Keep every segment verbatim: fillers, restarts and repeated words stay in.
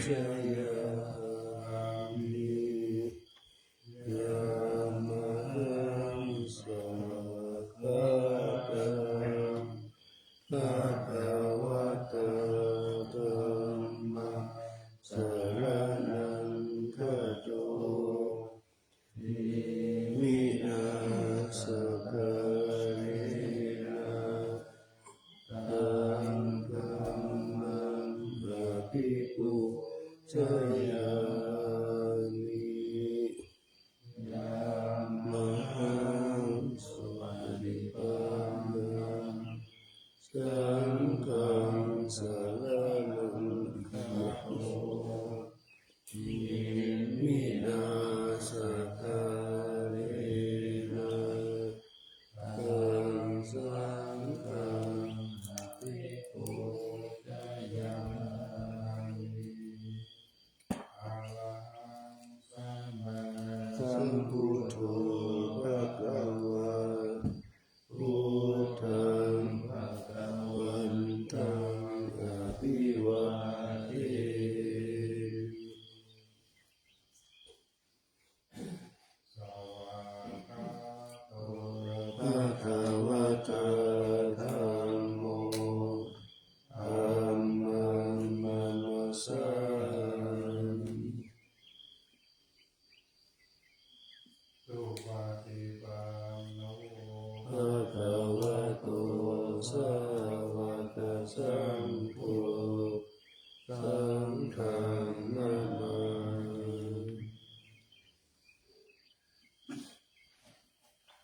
jayāmi. Yamahāṃ svakkhātaṃ bhagavatā dhammaṃ saraṇaṃ gato, iminā sakkārena taṃ dhammaṃ abhipūjayāmi. Yamahāṃ svanipatinnaṃ saṅghaṃ saraṇaṃ gato, iminā sakkārena taṃ saṅghaṃ abhipūjayāmi. Arahaṃ sammāsambuddho bhagavā, buddhaṃ bhagavantaṃ abhivādemi. Svākkhāto bhagavatā dhammo, dhammaṃ namassāmi. Supaṭipanno bhagavato sāvakasaṅgho, saṅghaṃ namāmi.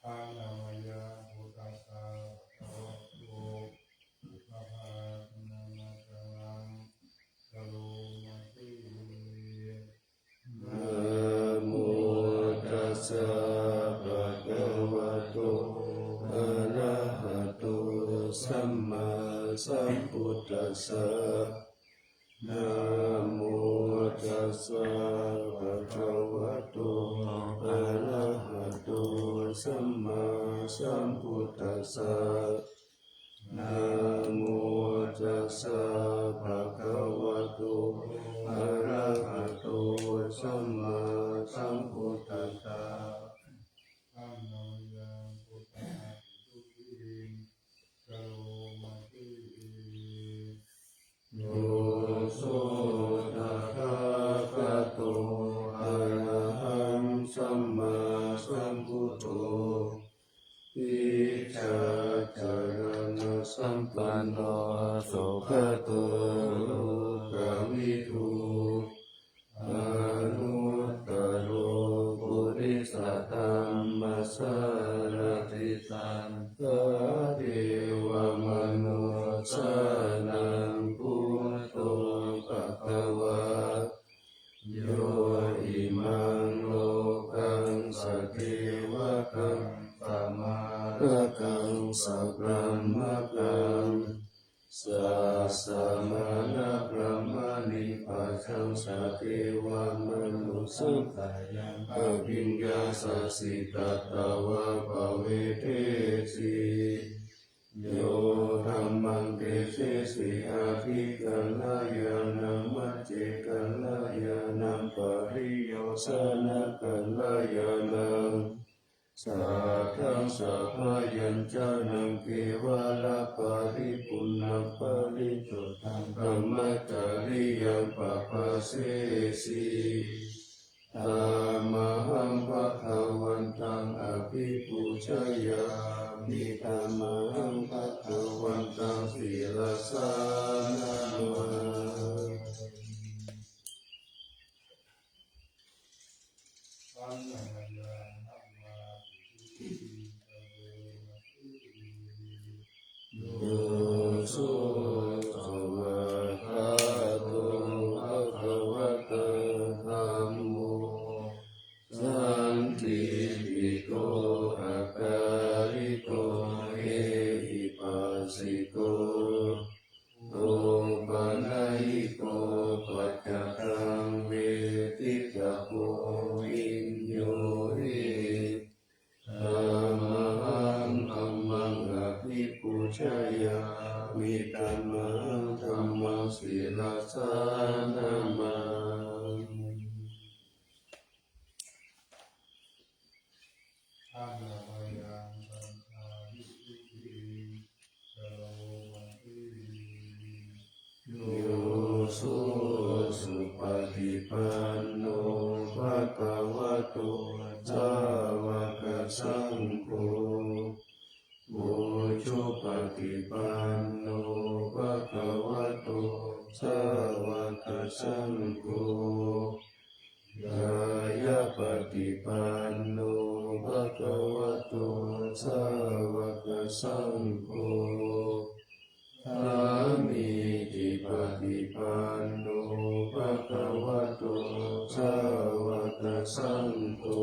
Handa mayaṃ buddhassa bhagavato bhāvanamācaraṃ karomati. Namo tassa bhagavato arahato sammāsambuddhassa. Namo tassa bhagavato arahato sammāsambuddhassa. Namo tassa bhagavato arahato sammāsambuddhassa. Handa mayaṃ buddhassa stuti karomati. Yo so tathāgato arahaṃ sammāsambuddho vijjācaraṇasampanno sugato lokavidū anuttaro purisadammasārathi satthā devamanussānaṃ buddho bhagavā. Yo imaṃ lokaṃ sadevakaṃ samārakaṃ sabrahmakaṃ sassamaṇabrāhmaṇi pajaṃ sadevamanussakayaṃ abhiññāya sassi tathāva pavedesi. Yo dhammaṃ desesi atthi kalyāṇaṃ, majjhe kalyāṇaṃ, pariyosānakalyāṇaṃ, sātthaṃ sabyañjanaṃ kevalaparipuṇṇaṃ parisuddhaṃ brahmacariyaṃ pabhāsesi. Tamahaṃ bhagavantaṃ abhipūjayāmi. Tamahaṃ bhagavantaṃ sirasā namāmi. Yo so svākkhāto bhagavatā dhammo sandiṭṭhiko akāliko ehipassiko panno bhagavato sāvakasaṅgho. Ujupaṭipanno bhagavato sāvakasaṅgho. Ñāyapaṭipanno bhagavato sāvakasaṅgho. Sāmīcipaṭipanno bhagavato sāvakasaṅgho.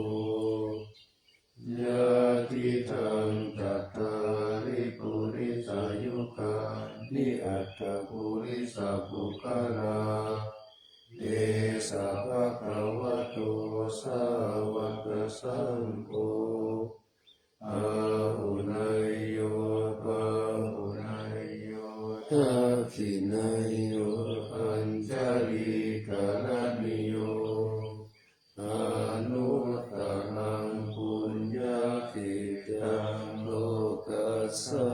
Yadidaṃ cattāri purisayugāni aṭṭha purisapuggalā, esa bhagavato sāvakasaṅgho. Āhuneyyo pāhuneyyo dakkhiṇeyyo añjalikaraṇīyo, anuttaraṃ puññakkhettaṃ lokassā.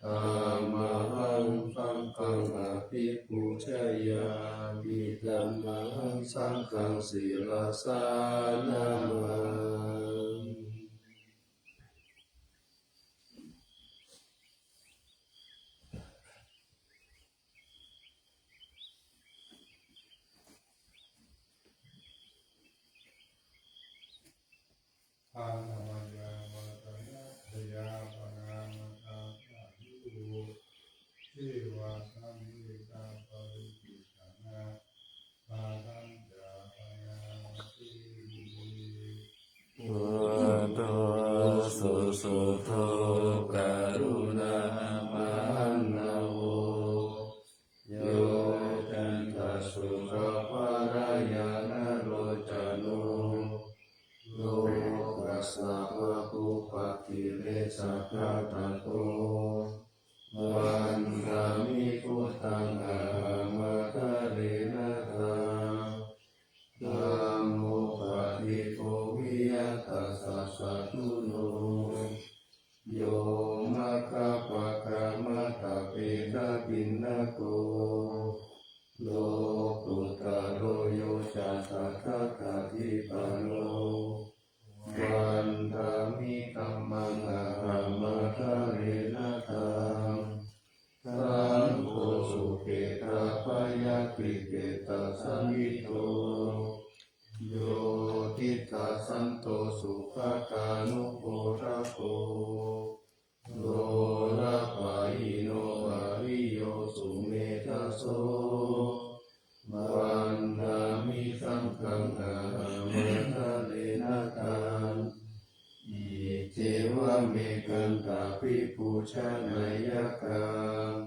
Tamahaṃ saṅghaṃ abhipūjayāmi. Tamahaṃ saṅghaṃ sirasā namāmi. Antamayā vācanappayāpanāmataṃ sādhu, ceva saṃvetaparitissannā, bhātaṃ ca paṇāma pīti. Buddho susuddho karuṇāmahaṇṇavo, yocakkasucapallañāṇalocano, lokassa pāpūpakilesaghātako, vandāmi buddhaṃ ahaṃ ādarena taṃ. Dhammo paṭikkhoviya tassa satthuno, yo maggapākamattabbe dakkhiṇako, lokuttaro yo ca tathāgadhipañño, vandāmi dhammaṃ ahaṃ ādarena taṃ. Saṅgho sukhetappayakikhettasañhito, yo diṭṭhasanto sugatānugodako, lolapahīno ariyo sumedhaso, vandāmi saṅghaṃ ahaṃ ādarena taṃ. Iccevamekantabhipūjaneyakaṃ,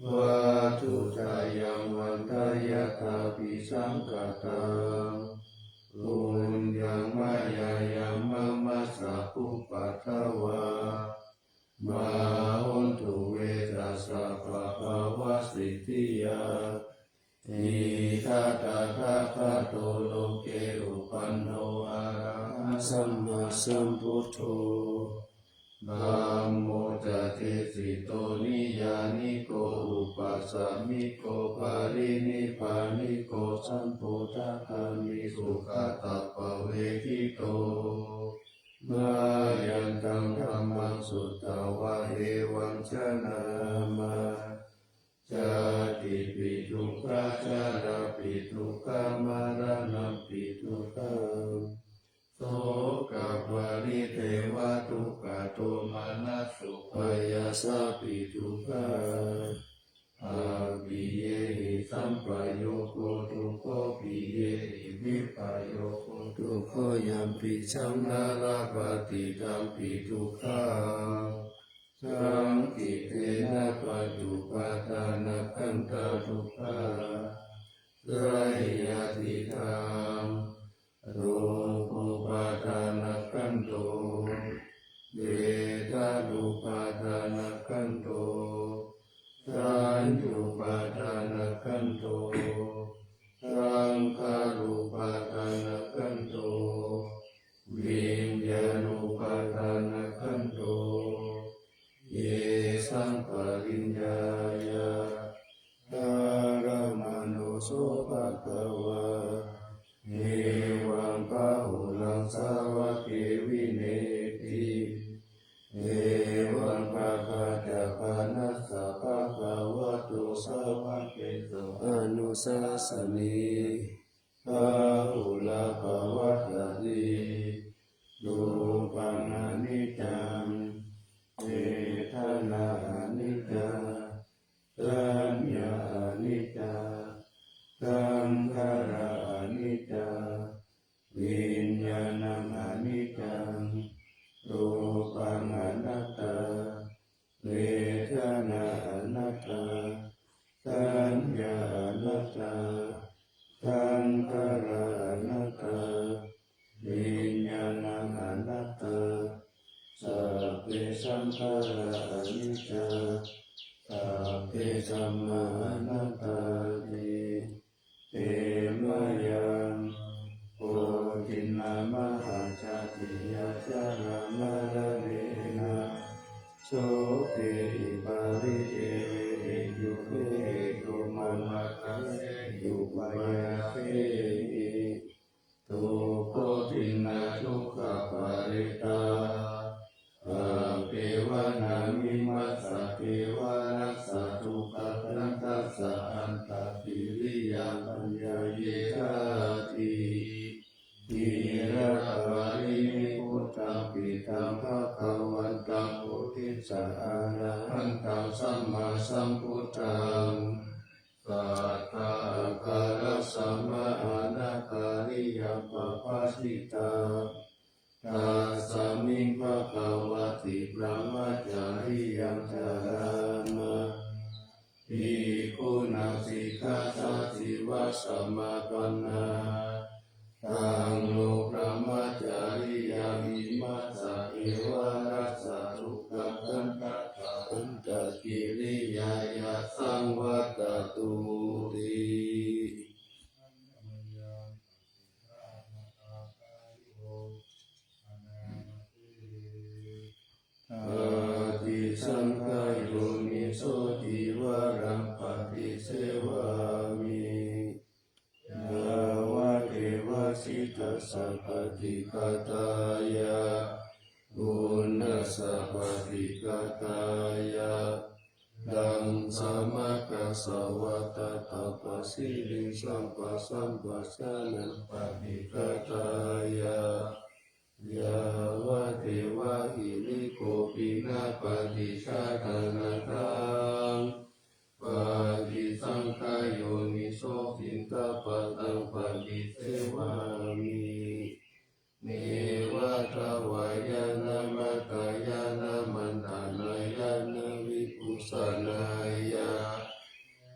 vatthuttayaṃ vandeyyathābhisaṅkhataṃ. Puññaṃ mayā yaṃ mama sabbupaddavā, mā hontu ve tassa pabbāvaṃ siddhiyā. Itiha tathāgato loke uppanno arahaṃ sammāsambuddho, dhammo ca desito niyyāniko uppasamiko parinibbāniko sambodhagāmi sugatappavedito. Mayantaṃ dhammaṃ sutvā evaṃ janāma, jātipi dukkhā jarāpi dukkhā maraṇampi dukkhaṃ, sokaparidevadukkhadomanassupāyāsāpi dukkhā, appiyehi sampayogo dukkho, piyehi vippayogo dukkho, yampicchaṃ na labhati tampi dukkhaṃ, saṅkhittena pañcupādānakkhandhā dukkhā, seyyathidaṃ. Rūpupādānakkhandho, vedanupādānakkhandho, saññupādānakkhandho, saṅkhārupādānakkhandho, viññāṇupādānakkhandho. Yesaṃ pariññāya dharamāno so bhagavā Buddhānussāsanī bahulā pavattati. Rūpaṃ aniccaṃ, vedanā aniccā, saññā aniccā, saṅkhārā aniccā, viññāṇaṃ aniccaṃ. Rūpaṃ anattā, vedanā anattā, saññā anattā, saṅkhārā anattā, viññāṇaṃ anattā. Sabbe saṅkhārā aniccā, sabbe dhammā anattāti. Te mayaṃ koṭinnā mahāsāsiyā, jarāmaraṇena sokehi paridevehi, yuttehi samaṅgalehi upāyāsehi. Dukkhotiṇṇadukkhaparitā, appevanā vimassa, kevalassa dukkhakkhandhassa, antakiriyā paññāyedhāti. Giriyaparinibbutampi taṃ bhagavantaṃ, uddissa arahantaṃ sammāsambuddhaṃ. Satta ākārassa mahānagariyā pabbajitā, tasmiṃ bhagavati brahmacariyaṃ carāma. Bhikkhūnaṃ sikkhāsājīvasamapannā, taṃ no brahmacariyaṃ, vimassa kevalassa dukkhakkhandhassa, antakiriyāya saṃvattatūti. Paṭisaṅkhā yoniso, cīvaraṃ paṭisevāmi, yāvadeva sītassa paṭighātāya, uṇhassa paṭighātāya, taṃ samaggāsvā tadapasiriṃ, sabbasamphassānaṃ paṭighātāya, yāvadeva hirikopinaṃ paṭicchādanatthaṃ. Paṭisaṅkhā yoniso, piṇḍapātaṃ paṭisevāmi, neva davāya na madāya na maṇḍanāya na vibhūsanāya,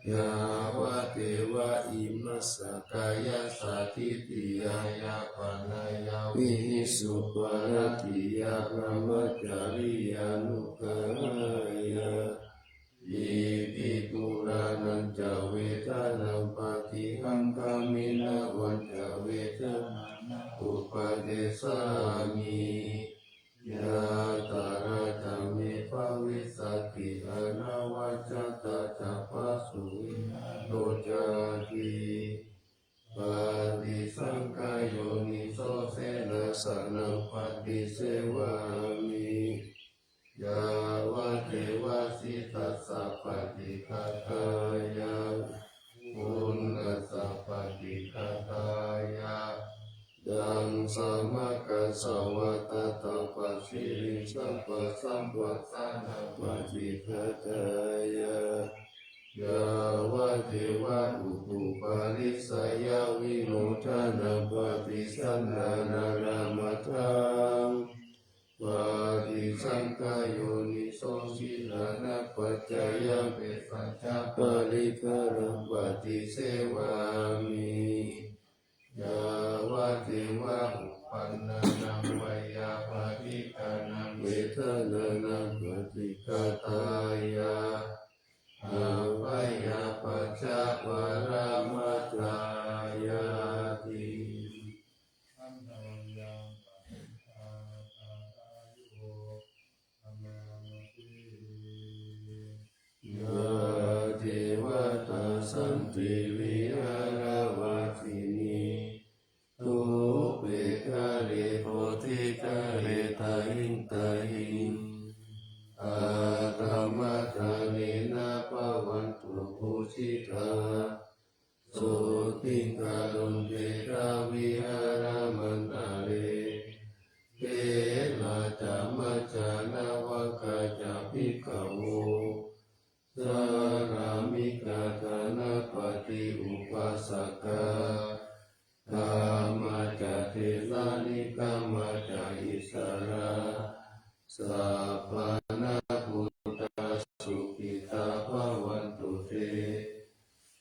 yāvadeva imassa kāyassa ṭhitiyā yāpanāya vihiṃsuparatiyā brahmacariyānuggahāya. Iti purāṇañca vedanaṃ paṭihaṅkhāmi, navañca vedanaṃ na uppādessāmi, yātrā ca me bhavissati anavajjatā ca phāsuvihāro cāti. Paṭisaṅkhā yoniso, senāsanaṃ paṭisevāmi, yāvadeva sītassa paṭighātāya, uṇhassa paṭighātāya, taṃ samaggāsvā tadapasiriṃ, sabbasamphassānaṃ paṭighātāya, yāvadeva utuparissayavinodanaṃ paṭisallānārāmatthaṃ. Paṭisaṅkhā yoniso, gilānapaccayabhesajjaparikkhāraṃ paṭisevāmi, yāvadeva uppannānaṃ veyyābādhikānaṃ vedanānaṃ paṭighātāya, abyāpajjhaparamatāyāti. Yā devatā santi vihāravāsinī, thūpe ghare bodhighare tahiṃ tahiṃ, āgamadānena bhavantu pūjitā, karonte ca viharamantare. Therā ca majjhā navakā ca bhikkhavo, sārāmikā dānapatī upāsakā, gāmā ca desā nigamā ca issarā, sappāṇabhūtā sukhitā bhavantu te.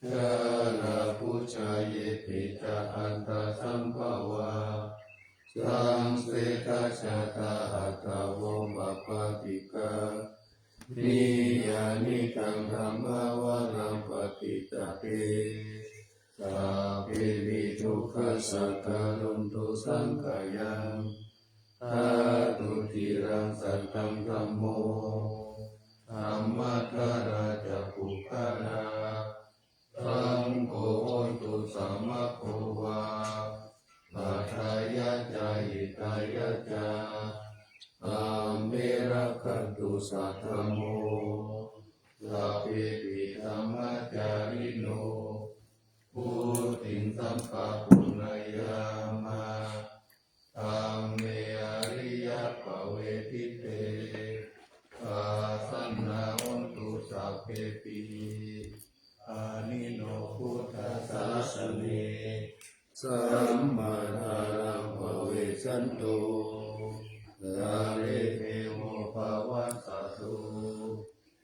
Jalābujā yepi ca aṇḍasambhavā, saṃsedajātā athavopapātikā, niyyānikaṃ dhammavaraṃ paṭicca te, sabbepi dukkhassa karontu saṅkhayaṃ. Ṭhātu ciraṃ sataṃ dhammo, dhammaddharā ca puggalā, saṅgho hotu samaggo va, atthāya ca hitāya ca. Amhe rakkhatu saddhammo, sabbepi dhammacārino, vuḍḍhiṃ sampāpuṇeyyāma, dhamme ariyappavedite. Pasannā hontu sabbepi, pāṇino buddhasāsane, sammā dhāraṃ pavecchanto, kāle devo pavassatu.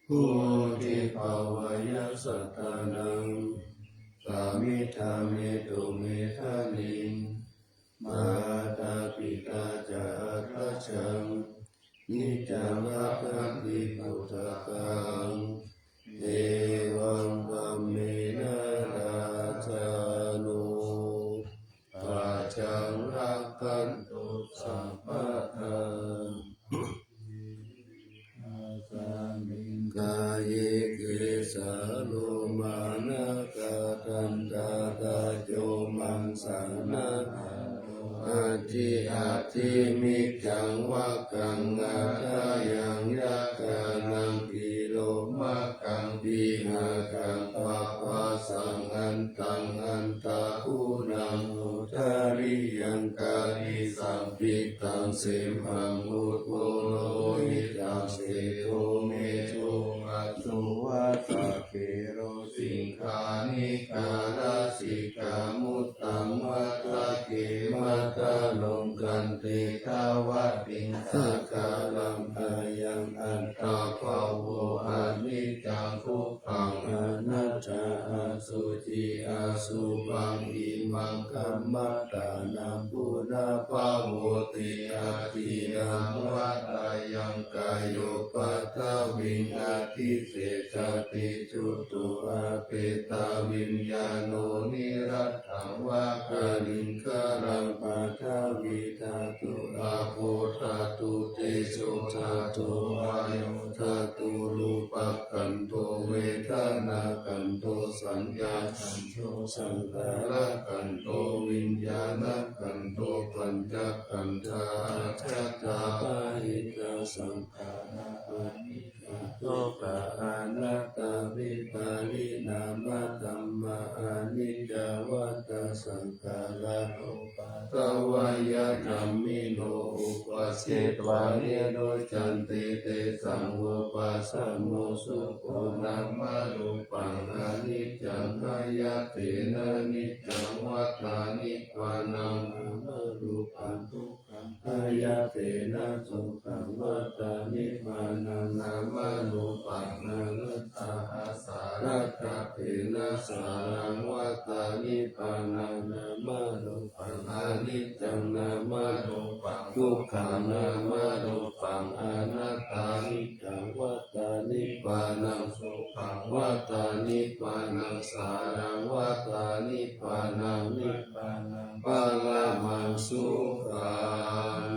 Vuḍḍhibhāvāya sattānaṃ, samiddhaṃ netu medaniṃ, mātā pitā ca atrajaṃ, niccaṃ rakkhanti puttakaṃ, evaṃ dhammena rājāno, pajaṃ rakkhantu sabbadā. Asmiṃ kāye kesā lomā nakhā dantā taco maṃsaṃ nahā aṭṭhī aṭṭhī miccaṃ vakkaṃ aṭṭhayaṃ yakkhānaṃ kilomakaṃ pihakaṃ papphāsaṃ antaṃ antā udaṃ udariyaṃ karīsaṃ pittaṃ semhaṃ ujjo lohitaṃ sedo medo vaco vāsake rosiṅ ghāṇikā lasikā muttaṃ matthake maddhaluṅ kantedavatiṃ sakalaṃ ayaṃ attabhavo aniccaṃ dukkhaṃ anattā asuci asubhaṃ imaṃ kammaṭṭhānaṃ punabbhavoti. Adinnā vata yaṃ kāyo paṭhaviṃ adhisessati chuddho apetaviññāṇo niratthaṃ va kaliṅgaraṃ paṭhavīdhātu āpodhātu tejodhātu vāyodhātu rūpakkhandho vedanākkhandho saññākkhandho saṅkhārakkhandho viññāṇakkhandho pañcakkhandhā ajjhattā bahiddhā saṅkhārā aniccā dukkhā anattā vipariṇāmadhammā aniccā vata saṅkhārā uppādavayadhammino uppajjitvā nirujjhanti tesaṃ vūpasamo sukho. Nāmarūpaṃ aniccaṃ āyatena niccaṃ vata nibbānaṃ nāmarūpaṃ dukkhaṃ āyatena sukhaṃ vata nibbānaṃ nāmarūpaṃ anattā āsaratthatena sāraṃ vata nibbānaṃ nāmarūpaṃ aniccaṃ nāmarūpaṃ dukkhaṃ nāmarūpaṃ anattā niccaṃ vata nibbānaṃ sukhaṃ vata nibbānaṃ sāraṃ vata nibbānaṃ nibbānaṃ paramaṃ sukhaṃ.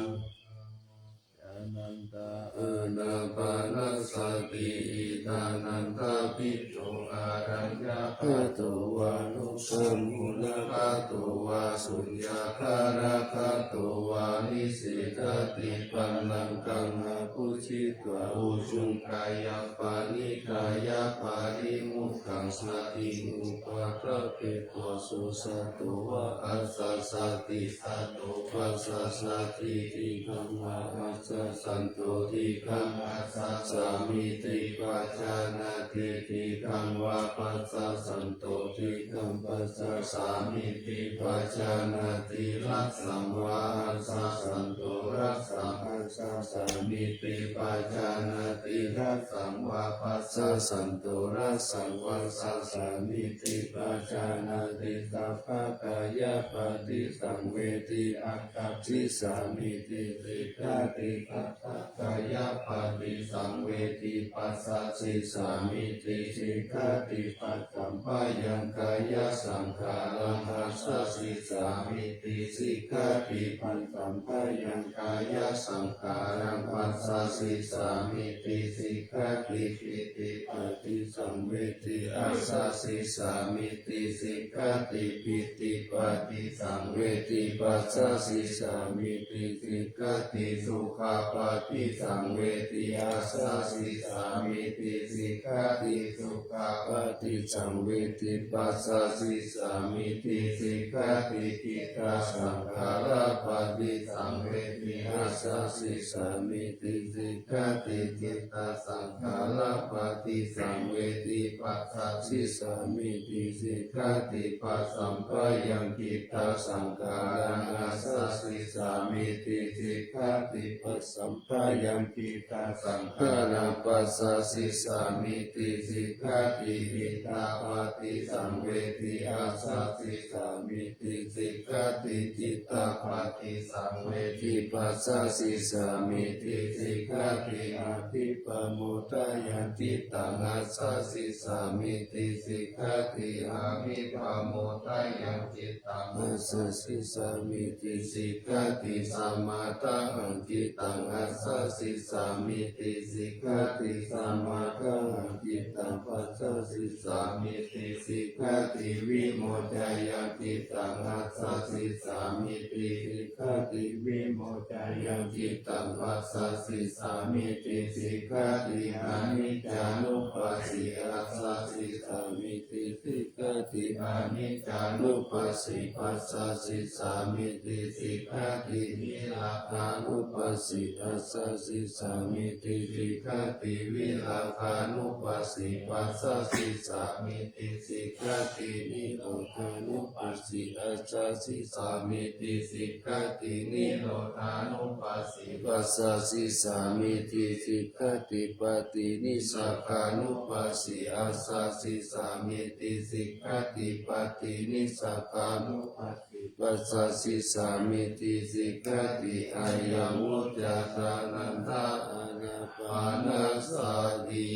Anantā ānāpanasati iddhānandā bhikkhū araññakato vano samūlagato vā suññāgāragato vā nisīdati, pāṇāgaṃ abhujitvā ujjuṃ kāyapaṇidhāya pāṇimukkhāsati, upaṭṭhapetvā so sato vā assasati, sato passasati, dīghaṃ vā assasatu, dīghaṃ passasāmīti pajānāti, dīghaṃ vā passasatu, dīghaṃ passasāmīti pajānāti, hrasaṃ vā assasatu, hrasaṃ passasāmīti pajānāti, hrasaṃ vā passasatu, hrasaṃ passasāmīti pajānāti, sabbakāyapaṭisaṃvedi, akāsissāmīti sikkhati, sabbakāyapaṭisaṃvedi, passāsissāmīti sikkhati, passamphayaṃkāyasaṅkhāraṃ assasissāmīti sikkhati, passamphayaṃkāyasaṅkhāraṃ passāsissāmīti sikkhati, pītipaṭisaṃvedi, assasissāmīti sikkhati, pītipaṭisaṃvedi, passāsissāmīti sikkhati, sukhapaṭisaṃvedi, assasissāmīti sikkhati, sukhapaṭisaṃvedi, passāsissāmīti sikkhati, cittasaṅkhārapaṭisaṃvedi, assasissāmīti sikkhati, cittasaṅkhārapaṭisaṃvedi, passāsissāmīti sikkhati, passamphayaṃ cittasaṅkhāraṃ assasissāmīti sikkhati, passamphayaṃ cittasaṅkhāraṃ passāsissāmīti sikkhati, cittapaṭisaṃvedi, assasissāmīti sikkhati, cittapaṭisaṃvedi, passāsissāmīti sikkhati, abhippamodayaṃ cittaṃ assasissāmīti sikkhati, abhippamodayaṃ cittaṃ assasissāmīti sikkhati, samādāhaṃ cittaṃ assasissāmīti sikkhati, samādāhaṃ cittaṃ passāsissāmīti sikkhati, vimoccāya cittaṃ assasissāmīti sikkhati, vimoccāya cittaṃ passāsissāmīti sikkhati, aniccānupassī assasissāmīti sikkhati, aniccānupassī passāsissāmīti sikkhati, niragānupassī assasissāmīti sikkhati, viragānupassī passāsissāmīti sikkhati, nirodhānupassī assasissāmīti sikkhati, nirodhānupassī passāsissāmīti sikkhati, paṭinissagānupassī assasissāmīti sikkhati, paṭinissagānupassī passāsissāmīti sikkhati, ayaṃ vuccati ānanda ānāpānasati.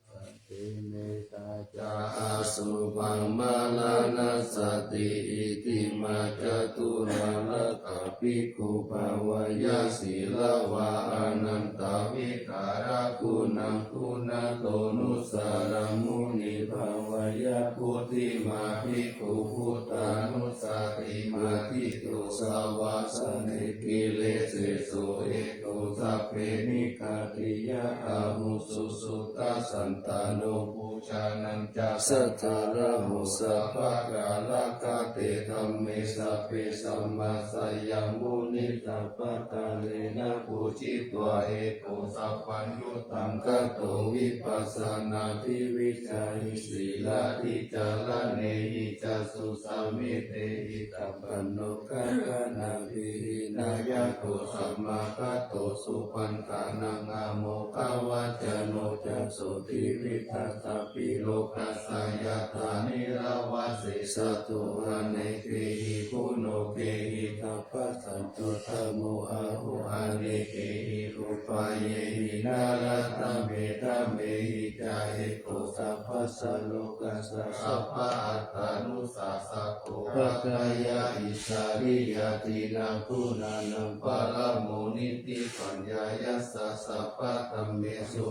Sati metā ca asubhaṃ maraṇasati, itimā catulālākā bhikkhū bhāveyya sīlavā anantavikāraguṇaṃ guṇato nusaraṃ muni bhāveyya. Puthimā bhikkhū buddhānussatiṃ adhiṭṭho savāsane, kilesesu eko sabbe nikkhatiyā ahuṃ susuddhasaṅtāno. Pūjānañca saddhāraho sabbakālakate dhamme sabbe sammāsayaṃ muni sabbakālena pūjitvā eko sabbaññutaṃ kato vipassanādhi vijjāhi sīlādhi caraṇehi ca susamitehi sampanno kalyāṇabhi hīnā yato samāgato supaṇḍānaṃ āmokavacano ca sotthi vidatthapi lokassa yattha nirāva sesato anekehi guṇokehi gabbhasanto dhammo ahu anekehi upāyehi nāraddhamehi dhammehi ca eko sabbasā lokassa sabba attānusassako Upajjhāyā Issariyā Dhinnaguṇānaṃ Paramo Nitti Paññāya Sabbadhammesu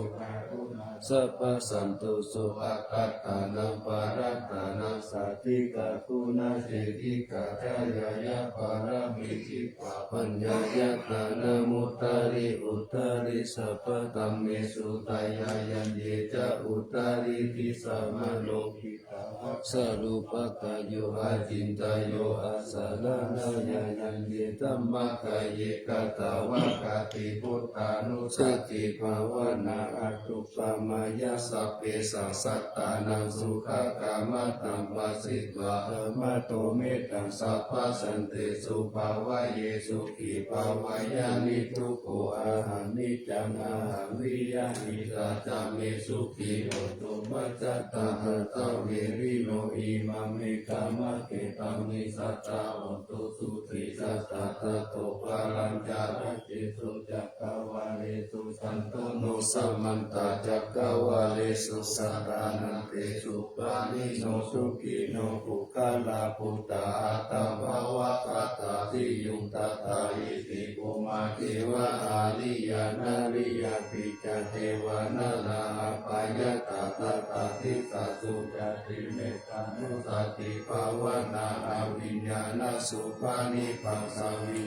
Sabbasantoso Attānaṃ Parattānaṃ Sādhikaguṇacentikā Dāyāya Pāramī Dibbā Paññāyatana Muttari Uttari Sabbadhammesu Dāyāya Ye ca Uttaridhi Samāno Hitvā Sarūpakayo Acintayuṃ Āsaraṇāya Yaṃ Ye Dhammakāye Katā Vā Kāti Buddhānussatibhāvanā Atthuppamāya Sabbesaṃ Sattānaṃ Sukhakaṃ Mattaṃ Pasitvā Dhammato Mettaṃ Sabbasantesu Bhāvaye Sukhī Bhāvaye Niddukkho Ahaṃ Niccaṃ Ahaṃ Viya Hitvā Ca Me Sukhī Hotu Macca Taṃ Atha Verino Imaṃ Me Dhammakkhettaṃ Nissatthā Hontu Sukhī Sattā Tato Palañca Rājesu Cakkavāḷesu Santo No Samantā Cakkavāḷesu Sattānaṃ Tesupāṇino Sukhino Puggalā Bhūtā Attabhāvagatā Siyuṃ Tathā Iti Bhummā Devā Ariyā Nariyā Pi Ca Devā Nārā Appayatā Tathā Disāsu Cati Mettānussatibhāvanā Abhiññānasubhaṃ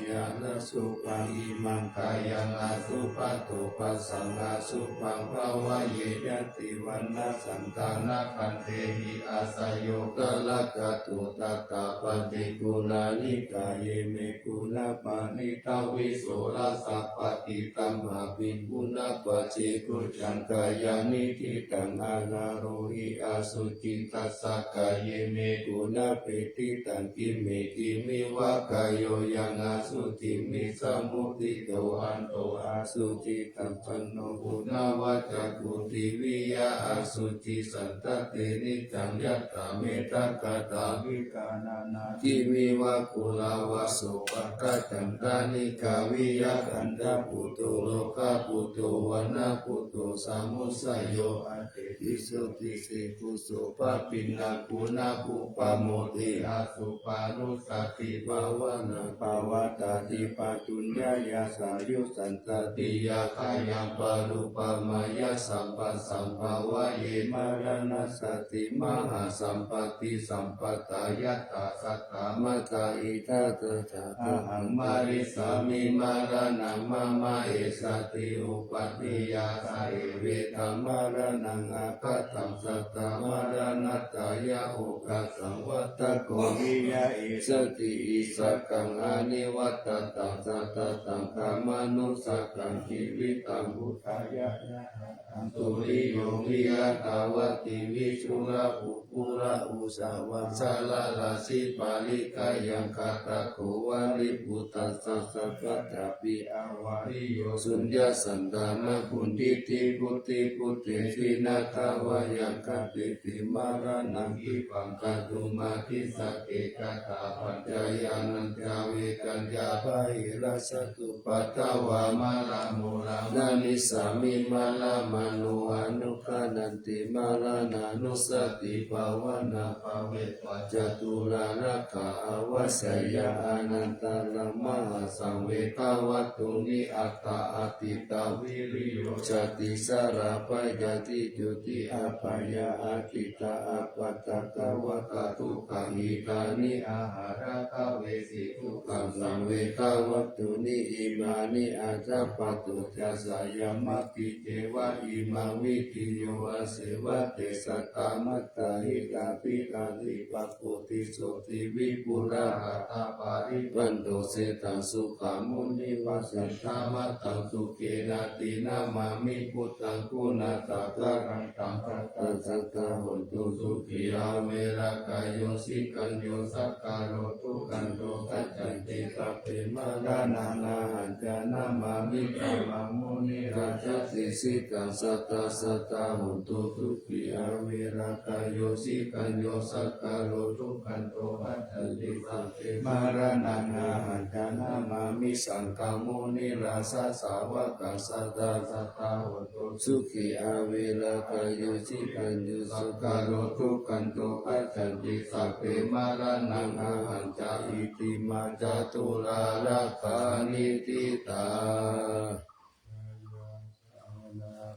Nibbānasubhaṃ Imaṃ Kāyaṃ Asubhato Bhassaṃ Asubhaṃ Bhāvaye Ñātivaṇṇasaṅ Ṭhānakkhandhehi Āsayo Kālakato Tathā Paṭiggaṇhāni Kāye Me Guṇā Paṇītā Visorasā Paṭidhamma Bhikkhūna Paccekubujjhaṃ Kāyāni Ṭhitaṃ Āgarohi Asuci Tassa Kāye Me Guṇā Peṭṭhitaṃ Khime Khemeva Kāyo Yaṃ Asuciṃ Visamuttito Hanto Asuci Taṃ Panno Guṇavaccaṃ Puthiviya Asuci Saṃsate Niccaṃ Yattha Mettā Katā Vikārā Nādi Khemeva Kurāva Sopāga Cantalikkha Viya Kaṇṭaputto Rogaputto Vaṇṇaputto Samuccayo Aṭṭhe Tiso Dise Kuso Pabbiṇṇaguṇakuppamoti Asubhānussatibhāvanā Pavattati Pāpūjayā Sāyuṃ Saṃsatiyaṃ Kāyaṃ Parūpamāya Sabbasaṃ Bhāvaye Maraṇassati Mahāsampattisampadaṃ Yattha Sattā Mattā Idha Saccā Ahaṃ Marissāmi Maraṇaṃ Mama Essati Uppattiyā Sahe Veddha Maraṇaṃ Aggataṃ Sattā Maraṇatthāya Okāsaṃ Vattako Viya Essati Issakaṃ Anivattantaṃ Sattataṃ Khamānu Sakaṃ Jīvitaṃ Buddhāya Yāhataṃ Suriyo Viya Dāvatthi Viṭū Rāhu Pura Usa Vasala Rasi Pariga Yaṃ Kaṭṭhako Valiputassa Sappaṭhapi Avariyo Suññasaddhā Nākuṃ Diṭṭhi Vutti Bhutte Jinatthā Vayaṃ Khantīti Maraṇaṃ Khippaṃ Kātuṃ Adhisate Katha Pañca Yānañca Vegañca Pahīnā Sattu Paddavā Mara Mora Manissāmi Mara Mano Anuggaṇhanti Maraṇānussatibhāvanā Bhāvetvā Caturāgā Āvajjeyya Anantarā Mahāsaṃ Vegavattuni Aṭṭha Ādittā Viriyo Cati Sarā Bhayāti Jotī Abyāyā Aditā Appattakkhamatā Dukkhamhi Ṭhāni Āhārā Dvesi Dukkhaṃ Saṃvegavattuni Imāni Ajjhabbato Ca Sayamaggi Ceva Imaṃ Vidhiyo Asevate Sattamattā Hitābhikkhāti Pakko Tiso Ti Vipulā Aṭṭha Paribhāṇado Seṭṭho Sukhamuṃ Nivāsaṃ Dhammattaṃ Sukhena Te Namāmi Buddhaṃ Guṇāgaram Taṃ Satā Sadā Hontu Sukhī Averā Kāyo Sikhañño Sakkāro Dukkanto Gacchanti Sabbe Maraṇaṃ Ahañca Namāmi Dhammaṃ Munirājadesitaṃ Satā Sadā Hontu Sukhī Averā Kāyo Sikhañño Sakkāro Dukkanto Gacchanti Sabbe Maraṇaṃ Ahañca Namāmi Saṅghaṃ Munirājasāvakaṃ Satā Sadā Hontu Sukhī Averā Kāyo Sikhañño Sakkāro Dukkanto Gacchanti Sabbe maraṇaṃ ahañca itimā caturāgā paṇītā.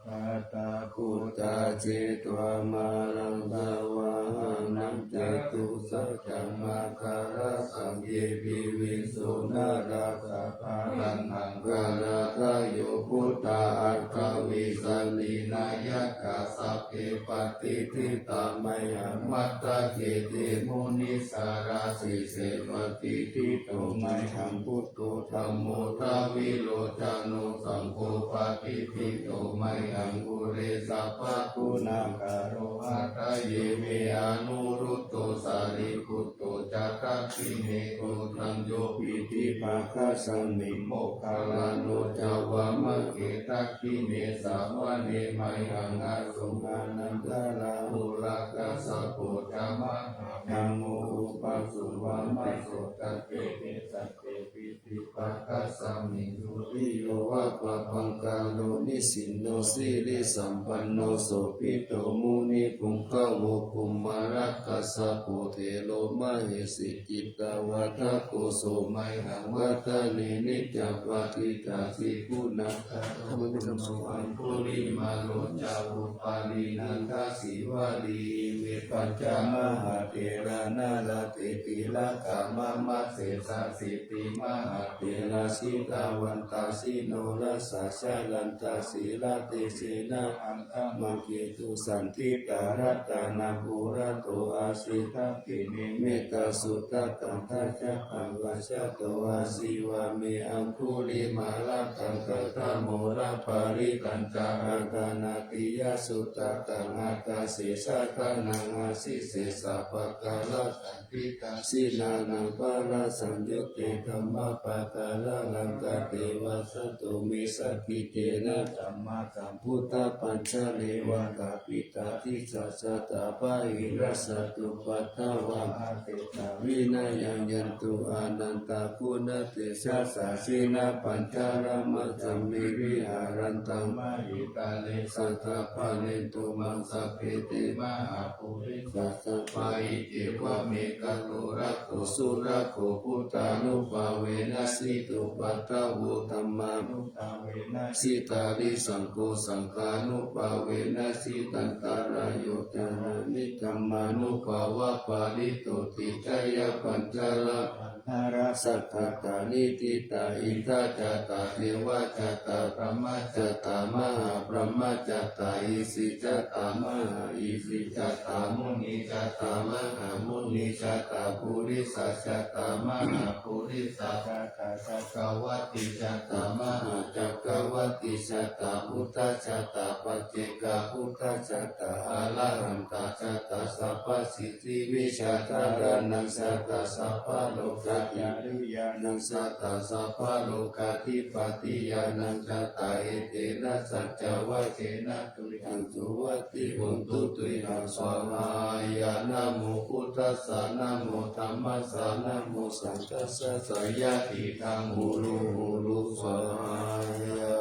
Kata buddhā jetvā māraṃ savāhanaṃ catusaccāmakkhaṃ rasaṃ ye piviṃsu narāsabhā. Taṇhaṅkarādayo buddhā aṭṭhavīsati nāyakā sabbe patiṭṭhitā mayhaṃ matthake te munissarā. Sīse patiṭṭhito mayhaṃ buddho dhammo dvilocano saṅgho patiṭṭhito mayhaṃ ure sabbaguṇākaro. Hadaye me anuruddho sārīputto ca dakkhiṇe koṇḍañño piṭṭhibhāgasmiṃ moggallāno ca vāmake. Dakkhiṇe savane mayhaṃ āsuṃ ānandarāhulā kassapo ca mahānāmo ubhāsuṃ vāmasotake. Te sabbete piṭṭhibhāgasmiṃ suriyo va pabhaṅkaro nisinno sirisampanno sobhito munipuṅgavo. Kumārakassapo thero mahesī cittavādako so mayhaṃ vadane niccaṃ patiṭṭhāsi guṇākaro. Puṇṇo aṅgulimālo ca upālī nandasīvalī ime panca mahātherā nalāṭe tilakā mama. Sesāsīti mahātherā sīlavantā jinorasā jalantā sīlatejena aṅgamaṅgesu saṇṭhitā. Ratanaṃ purato āsi dakkhiṇe mettasuttakaṃ dhajaggaṃ pacchato āsi vāme aṅgulimālakaṃ. Khandhamoraparittañca āṭānāṭiyasuttakaṃ ākāse chadanaṃ āsi sesā pākārasaṇṭhitā. Jinānaṃ balasaṃyutte dhammapākāralaṅkate vasato me sakiccena sammāsambuddhapañjare. Vātapittādisañjātā bāhirajjhattupaddavā aseṭṭhā vinayaṃ yantu anantaguṇatejasā. Jinapañjaramajjhamhi viharantaṃ mahītale sadā pālentu maṃ sabbe te mahāpurisāsabhā. Iccevamekanto rakkho surakkho buddhānubhāvena jitupaddavo dhammānubhāvena jitārisaṅgho saṅghānubhāvena jitantarāyo carāmi dhammānubhāvapālito. Ticcayapañjara nāra saṅghatā niṭṭhitā indā jātā devā jātā brahmā jātā mahābrahmā jātā isi jātā mahāisi jātā munī jātā mahāmunī jātā purisā jātā mahāpurisā jātā cakkavatti jātā mahācakkavatti jātā buddhā jātā paccekabuddhā jātā arahantā jātā sabbasi ddhivijjādharaṇaṃ jātā sabbalokadhipatiyānaṃ jātā sabbalokadhipatiyānaṃ jātā etena saccavajjena tuyhaṃ suvatthi hotu tuyhaṃ svāhāya. Namo buddhassa namo dhammassa namo saṅghassa jayasiddhaṃ hotu hotu svāhāya.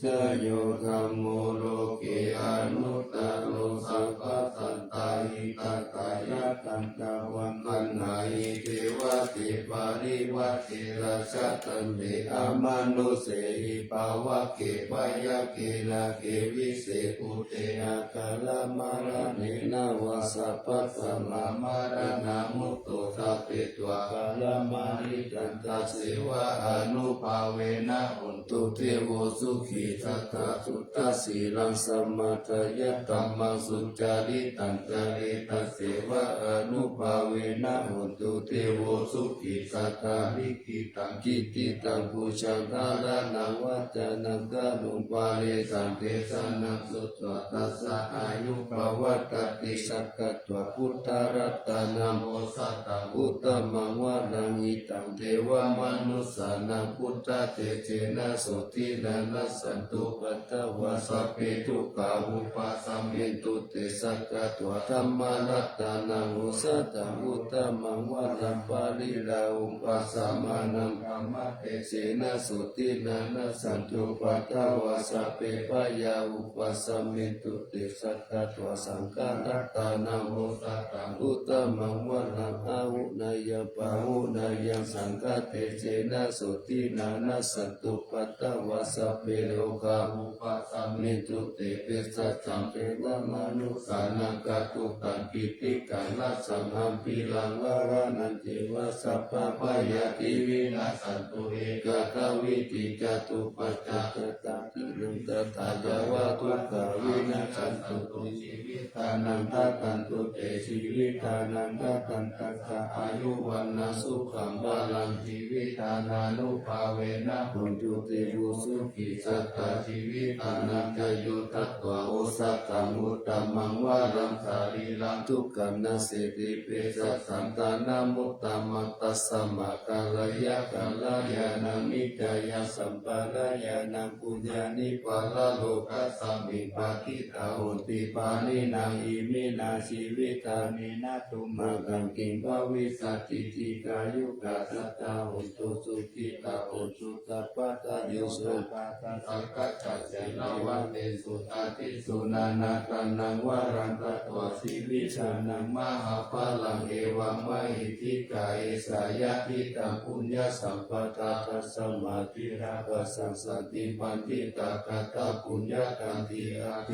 Jayo dhammo loke anuttaro sabbasattahitatthāya taṃ taṃ taṃ vamhāhi devate parivaṭṭena ca taṃ te amanussehi pāvake byagghe nāge vise bhūte akālamaraṇena vā sabbasmā maraṇā mutto ṭhapetvā akālamarittaṃ tasseva ānubhāvena hontu devo sukhī sadā suddhasīlaṃ samādāya dhammaṃ sucaritaṃ care tasseva ānubhāvena hontu devo sukhī sadā likkhitaṃ cintitaṃ pūjaṃ dhāraṇaṃ vācanaṃ garuṃ pārisaṃ desanaṃ sutvā tassa āyu pavaḍḍhatīti. Sakkatvā buddharatanaṃ osathaṃ uttamaṃ varaṃ hitaṃ devamanussānaṃ buddhatejena sotthinā nassantupaddavā sabbe dukkhā vūpasamentu te. Sakkatvā Dhammaratanaṃ osathaṃ uttamaṃ varaṃ, pariḷāhūpasamanaṃ dhammatejena sotthinā, nassantu upaddavā sabbe bhayā vūpasamentu te. Sakkatvā saṅgharatanaṃ osathaṃ uttamaṃ varaṃ, āhuneyyaṃ pāhuneyyaṃ saṅghatejena sotthinā, nassantu upaddavā sabbe rogā vūpasamentu te. Bhejajjaṃ devamanussānaṃ kātukaṃ gitikandaṃ, amhiṃ ravanaṃ ceva sabbabhayāti vinassantu, ekadā vidhiyā dubbhajjatappattidānaṃ, tathā yāva dukkhā vinassantu jīvitānaṃ, dadantu te jīvitadaṃ dadaṃ, tathā āyu vaṇṇaṃ sukhaṃ balaṃ, jīvitadaṇānubhāvena hontu te sukhī satā. Jīvitadaṃ cāyu datvā osathaṃ uttamaṃ varaṃ, sarīraṃ dukkhā naseti, bhejajjaṃ dānamuttamaṃ, tasmā kālāya kalyāṇamittāya, sampādāya puññāni paralokasmiṃ, patiṭṭhā honti pāṇinā. Iminā jīvitadinā tumhāraṃ, kiṃ bhavissati dīghāyukā sadā hontu, sukhitā hontu sabbadā. Yo sabbadassakārasenā vandesu, tādisuṃ nānattanaṃ varaṃ datvā, jīvitadaṃ mahapphalaṃ, evammahiddhikā esā yadidaṃ puññasampadā. Tasmā dhīrā bhāsassanti paṇḍitā, kataṃ puññakkhettaṃ tīṇaṃ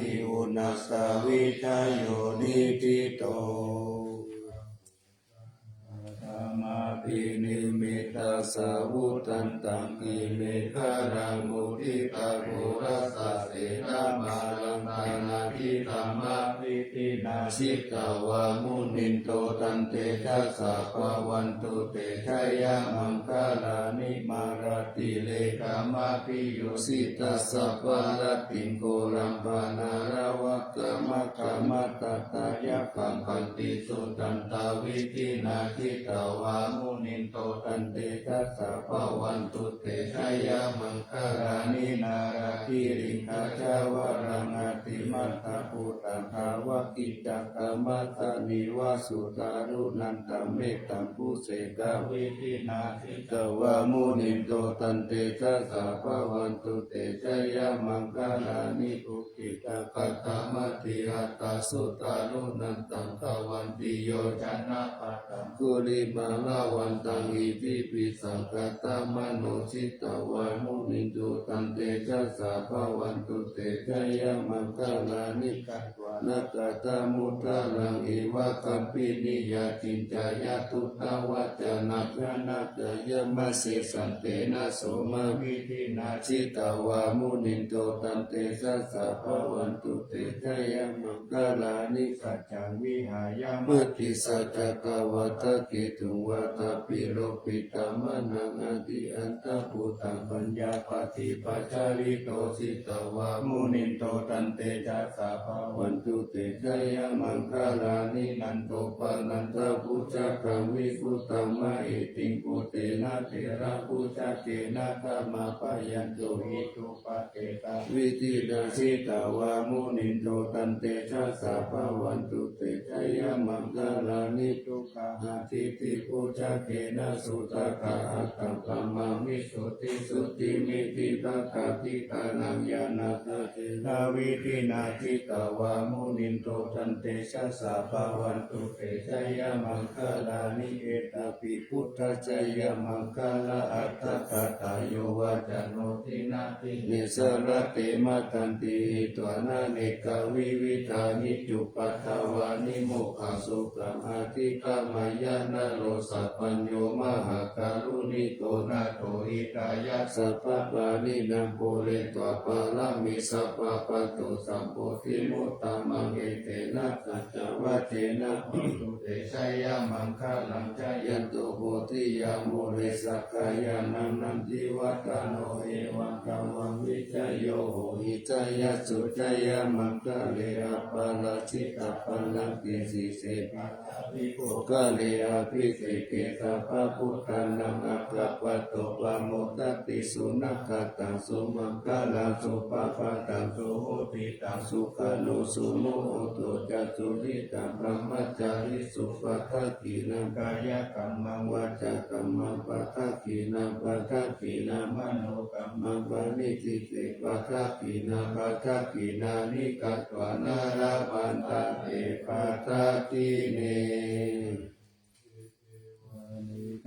vittaṃ yo niṭṭhito. Samādhinimmitasāvudhantaṃ, girimekhalaṃ uditaghorasasenamāraṃ, dānādidhammavidhinā jitavā munindo, taṃ tejasā bhavatu te jayamaṅgalāni. Mārātirekamabhiyujjhitasabbarattiṃ, ghorampanāḷavakamakkhamathaddhayakkhaṃ, khantīsudantavidhinā jitavā munindo, taṃ tejasā bhavatu te jayamaṅgalāni. Nāḷāgiriṃ gajavaraṃ atimattabhūtaṃ, dāvaggicakkamasanīva sudāruṇantaṃ, mettambusekavidhinā jitavā munindo, taṃ tejasā bhavatu te jayamaṅgalāni. Ukkhittakhaggamatihatthasudāruṇantaṃ, dhāvantiyojanapathaṅgulimālavantaṃ, iddhībhisaṅkhatamano jitavā munindo, taṃ tejasā bhavatu te jayamaṅgalāni. Katvāna kaṭṭhamudaraṃ iva gabbhinīyā, ciñcāya duṭṭhavacanaṃ janakāyamajjhe, santena somavidhinā jitavā munindo, taṃ tejasā bhavatu te jayamaṅgalāni. Saccaṃ vihāya matisaccakavādaketuṃ, vādābhiropitamanaṃ atiandhabhūtaṃ, paññāpadīpajalito jitavā munindo, taṃ tejasā bhavatu te jayamaṅgalāni. Nandopanandabhujagaṃ vibudhaṃ mahiddhiṃ, puttena therabhujagena damāpayanto, iddhūpadesavidhinā jitavā munindo, taṃ tejasā bhavatu te jayamaṅgalāni. Duggāhadiṭṭhibhujagena sudaṭṭhahatthaṃ, brahmaṃ visuddhijutimiddhibakābhidhānaṃ, ñāṇāgadena vidhinā jitavā munindo, taṃ tejasā bhavatu te jayamaṅgalāni. Etāpi buddhajayamaṅgalaaṭṭhagāthā, yo vācano dinadine sarate matandī, hitvānanekavividhāni cupaddavāni, mokkhaṃ sukhaṃ adhigameyya naro sapañño. Mahākāruṇiko nātho hitāya sabbapāṇinaṃ, pūretvā pāramī sabbā patto sambodhimuttamaṃ, etena saccavajjena hotu te jayamaṅgalaṃ. Jayanto bodhiyā mūle sakyānaṃ nandivaḍḍhano, evaṃ tvaṃ vijayo hohi jayassu jayamaṅgale, aparājitapallaṅke sīse paṭhavipokkhare abhiseke sabbabuddhānaṃ aggappatto pamodati. Sunakkhattaṃ sumaṅgalaṃ supabhātaṃ suhuṭṭhitaṃ sukhaṇo sumuhutto ca suyiṭṭhaṃ brahmacārisu padakkhiṇaṃ kāyakammaṃ vācākammaṃ padakkhiṇaṃ padakkhiṇaṃ manokammaṃ paṇidhī te padakkhiṇā padakkhiṇāni katvāna labhantatthe padakkhiṇe.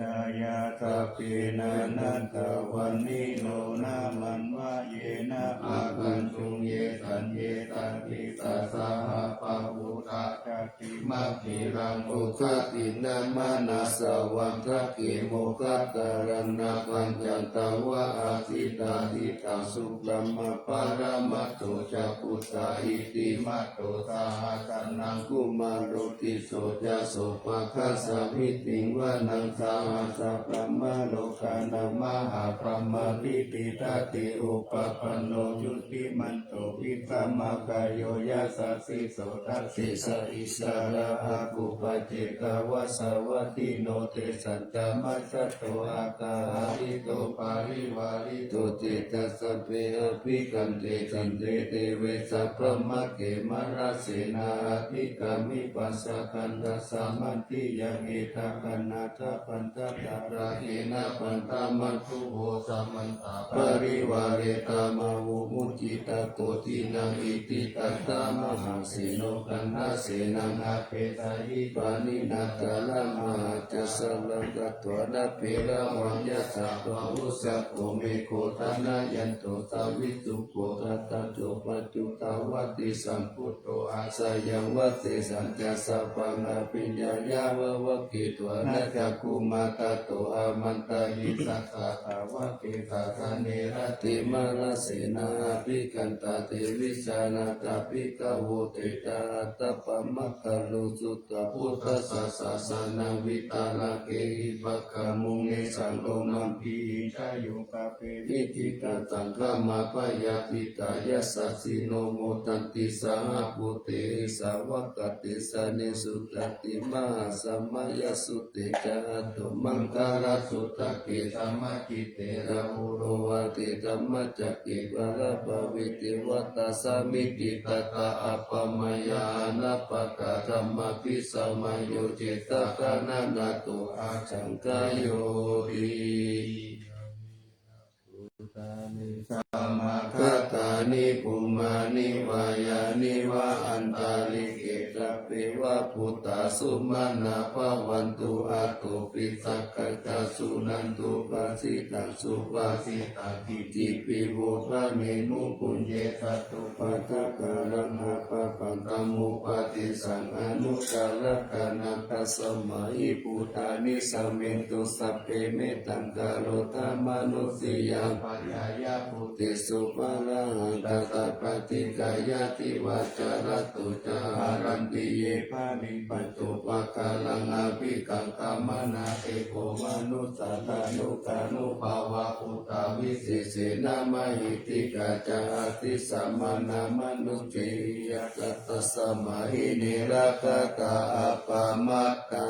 Evaṃ sabbe nānattavaṇṇino nāmanvayena āgañchuṃ ye caññe sadisā saha pavutthajātimakkhīlaṃ oghatiṇṇamanāsavaṃ dakkhemoghataraṃ nāgaṃ candaṃva asitātitaṃ subrahmā paramatto ca puttā iddhimato saha sanaṅ kumāro tisso ca sopāga samitiṃ vanaṃ sahassaṃ brahmalokānaṃ mahābrahmābhitiṭṭhati. Upapanno jutimanto vijjāmakāyo yasassi so dassesi issarā āgū paccekavasavattino tesañca majjhato āga hārito parivārito. Te ca sabbe abhikkante sinde deve sabrahmake mārasenā abhikkāmi passa kaṇhassa mandiyaṃ etha kaṇhatha bandhatha rāgena bandhamatthu vo samantā parivāretha mā vo muñcittha koci naṃ. Iti tattha mahāseno kaṇhasenaṃ apesayi pāṇinā talamāhacca saraṃ katvāna bheravaṃ yathā pāvussako megho thanayanto savijjuko tattha so paccudāvatti sambuddho āsayaṃvase saññassa pāṇabhiññāya vavakkhitvāna cakkhumā tato āmantayi satthā sāvake sāsane rate. Mārasenā abhikkantā te vijānātha bhikkhavo te ca ātappamakaruṃ sutvā buddhassa sāsanaṃ vītarāgehi pakkāmuṃ nesaṃ lomampi iñjayuṃ sabbe vijitasaṅgāmā bhayātītā yasassino modanti saha bhūtehi sāvakādesanesutāti. Mahāsamayasutte ca atthamaṅgalasuttake samācite rahulā vācedhammacakke balabbā vedivattā sāmīcī tattha appamāya anappakā dhammābhisamāyo cetakkhayānato ācakkhayoti. Bhūtāni samāgatāni bhummāni vā yāni va antalikkhe sabbe va bhūtā sumanā bhavantu athopi sakkacca suṇantu bhāsitaṃ. Subhāsitaṃ itipi vo bhāgemu puññe satupathakaraṃ apāpaṃ taṃ upadesaṃ anuttaraṃ taṇhaṅ. Tasmā hi bhūtā nisāmentu sabbe mettaṃ karotha mānusiyā pajāya bhūtesu pāṇahaṃ tattha paṭikkāya divā ca ratto ca haranti ye baliṃ paccu pākāraṃ abhikaṅkhamānā te kho manussā tanukānubhāvā bhūtā visesena mahiddhikā ca adissamānā mānusiyā ca tasmā hi ne rakkhatha appamattā.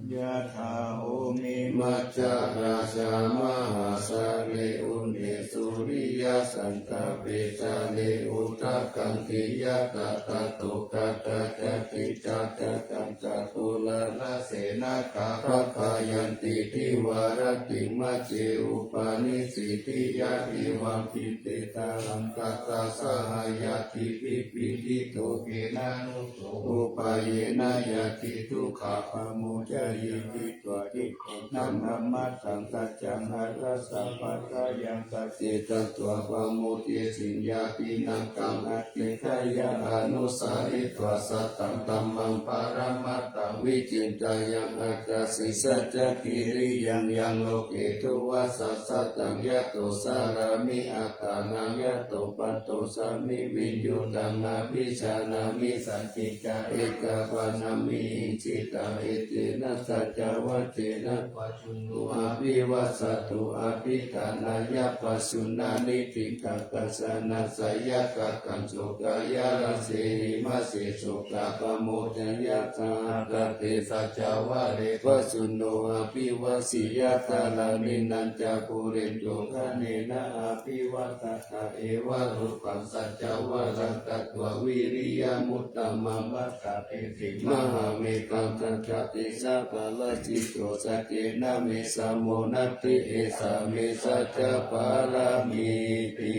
Yathā bhūmi majjha rājā mahāsāgare uṅge suriyasandāpe sare udakaṅkhe yathā tadaso tathāgate. Ca cāyaṃ catulāsena gabbhāyanti dīvā rattiṃ majjhe upanissitiyā evaṃ ṭhitiyā ṭhitā saha ñātibhi pīḷito khenamu so upāyena ñātidukkhā pamuñceyya. Hitvā cittaṃ samā dhammaṃ saccaṃ ariyassaṃ paccayaṃ sacce tatvā pamodessi ñātīnaṃ taṃ adhiṭṭheyya anusaritvā sataṃ dhammaṃ paramatthaṃ vicinteyya. Attassi saccakiriyaṃ yaṃ loke duvasaṃ sataṃ yat to sarāmi, attānaṃ yato paṭosāmi, viññūtaṃ abhijānāmi, sacchikā ekapaññāmi, hiṃsitā etena saccavajjena, pajunno abhivajjatu, abhiṭhānāya pajunnaṃ, nitiṃ kattañca na seyyathākaṃ, sokāya rasehi majjhe, sokā pamuñceyya, saha katte saccavajje, pajunno abhivajjeyya, thānaṃ niṇṇañca pūrentu, ṭhānena abhivajjatha, evarūpaṃ saccavajjena, katvā vīriyamuttamaṃ, pattadesi mahāmettamah, tejapālajjito, saccena me samo natthi, esā me saccapāramīti.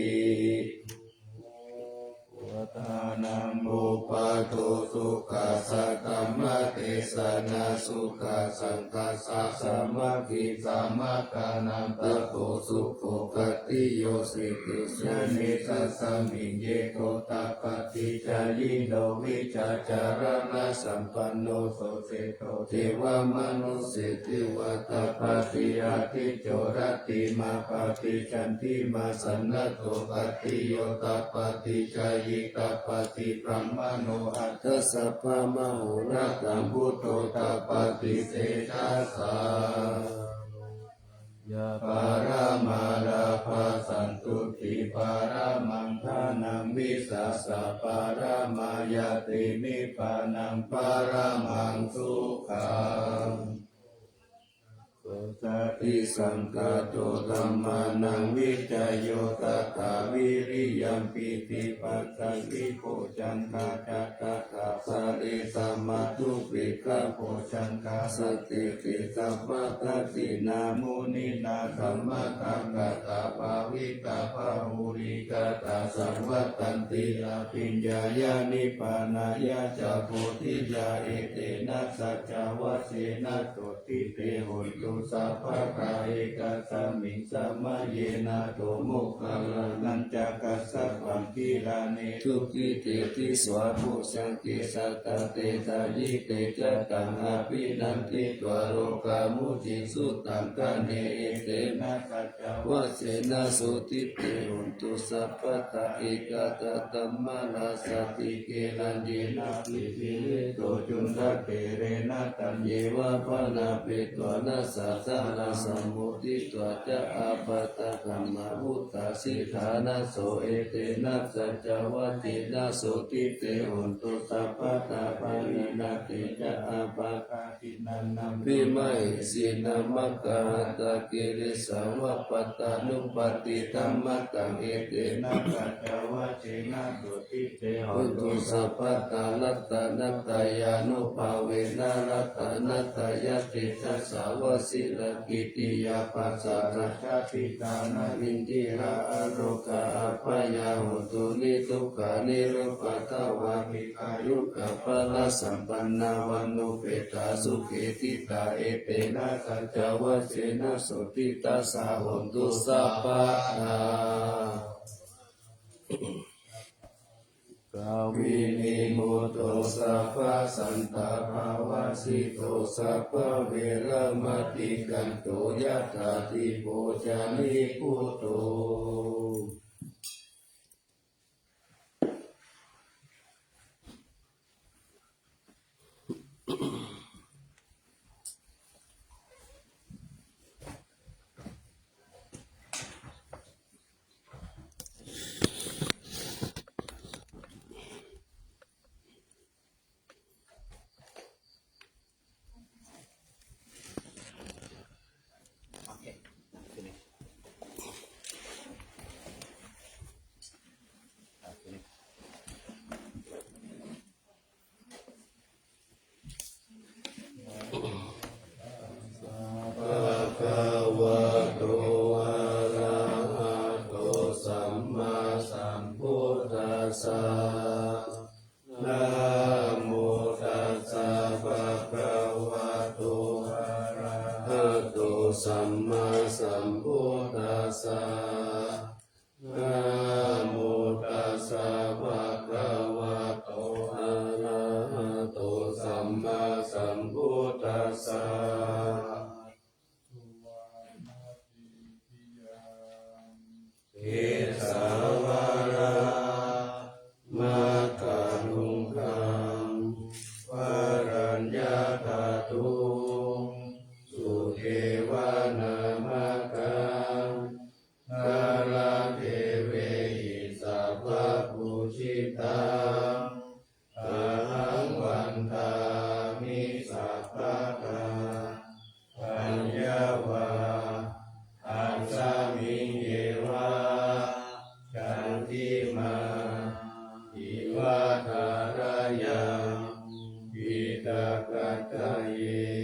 Vācānaṃ pubbato sukhā, saddhammadesanā sukhā, saṅghassa sāmaggī, samaggānaṃ tapo sukho, khattiyo sijitesajā, ñāṇe sasmiṃ eko tapati ca, yito vijjācaraṇasampanno, so seṭṭho devamanusseseva, tapati ādicco rattimābhāti, candimā sannaddho khattiyo, tapati jhāyī tapati brāhmaṇo, atha sabbamahorattaṃ buddho tapati tejasā. Yā paramā labhā santuṭṭhī paramaṃ ṭhānaṃ, vissāsaparamā ñātī nibbānaṃ paramaṃ sukhaṃ. Sotthi saṅkhāto dhammānaṃ vicayo tathā, vīriyampīti passaddhi bojjhaṅgā ca tathāpare, samādhupekkhabojjhaṅgā sattete sabbadassinā, muninā sammadakkhātā bhāvitā bahulīkatā, saṃvattanti abhiññāya nibbānāya ca bodhiyā, etena saccavajjena sotthi te hotu sabbadā. Ekasmiṃ samaye nātho moggallānañca kassapaṃ gilāne dukkhite disvā bojjhaṅge, satta desayi te ca taṃ abhinanditvā rogā mucciṃsu taṅkhaṇe, etena saccavajjena sotthi te hotu sabbadā. Ekadā dhammarājāpi gelaññenābhipīḷito cundattherena, taññeva bhaṇāpetvāna sādaraṃ, sammoditvā ca ābādhā tamhā vuṭṭhāsi ṭhānaso, etena saccavajjena sotthi te hotu sabbadā. Pahīnā te ca ābādhā tiṇṇannampi mahesinaṃ, maggāhatakilesā va pattānuppattidhammataṃ, etena saccavajjena sotthi te hotu sabbadā. Ratanattayānubhāvena ratanattayatejasā, vajirakīrtiyā parājitā jātiṃ dhammaṃ indhirā ārogā abyāpajjhā, hontu niddukkha nirupaddavā, dīghāyukā balasampannā vaṇṇuppetā sukhī ṭhitā, etena saccavajjena sotthi tassa hotu sabbadā. Dukkhavimutto sabbasantāpavajjito, sabbaveramatikkanto yathā dīpo ca nibbuto. Padakkhiṇe